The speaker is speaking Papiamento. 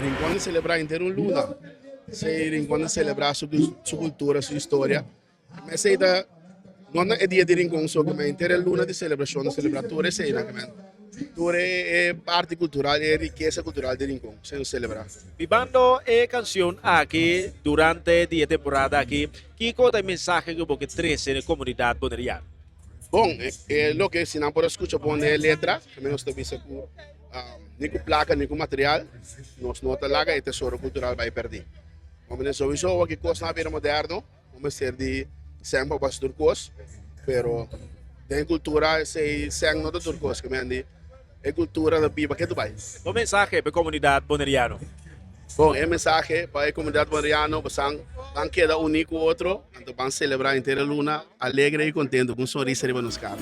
Rincon ta selebrá henter un luna. Esei Rincon ta selebrá su su kultura, su historia. Esei ta no na e dia di Rincon so, ma henter e luna di selebrashon ta selebrá tur eseinan. Tur e parti kultural, e rikesa kultural di Rincon, esei nos selebrá. Bibando e kanshon aki durante di e temporada aki, kiko ta e mensahe ku bo ke trese na e komunidat boneriano? Bon, e loke si nan por a skucha bon den e letra, tambe nos ta bisa ku ni ku plaka ni ku material nos no ta laga e tesoro kultural bai pèrdí. Pasobra souiso awor ki kosnan a bira moderno, bo mester di sèn pa bo hasi tur kos, pero den kultura esei sèn no ta tur kos, ke men di e kultura ta biba ketu bai. Bo mensahe pa e komunidat boneriano? Bon, e mensahe pa e komunidat boneriano, bosan ban keda uní ku otro, anto ban selebrá henter e luna alegre i kontentu ku un sonrisa riba nos kara.